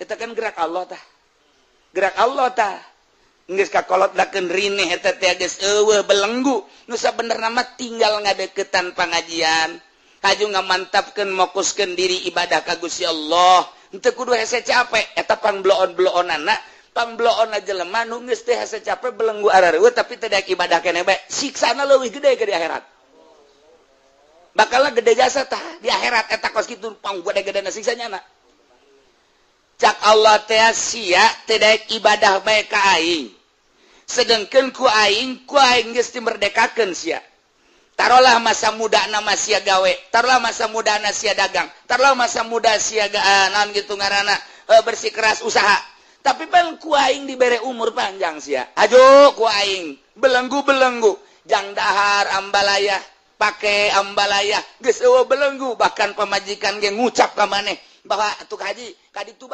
Eta kan gerak Allah tah, gerak Allah tah. Geus kakolot dakeun rineh eta teh geus eueuh belenggu. Nu sabenerna mah tinggal ngadeukeutan pangajian, haju ngamantapkeun, mokuskeun diri ibadah ka Gusti Allah, henteu kudu hese capek. Eta pangbloon-bloonana, pangbloon jelema nu geus teh hese capek, belenggu arareueuh, tapi teu daek ibadah keneh bae. Siksana leuwih gede ke di akhirat, bakal gede jasa tah di akhirat. Eta kos kitu pang gede-gede siksanya na. Cak Allah teh, sia teu daek ibadah bae ka aing, sedengkeun ku aing geus dimerdekakeun sia. Taruhlah masa muda nama sia gawe, taruhlah masa muda na sia dagang, taruhlah masa muda sia naon gitu ngaranna, bersikeras usaha, tapi pan ku aing dibere umur panjang sia. Ajo ku aing belenggu-belenggu jang dahar ambalaya, pake ambalaya, geus eueuh belenggu. Bahkan pamajikan ge ngucap ka maneh bahwa atuh haji ka ditu.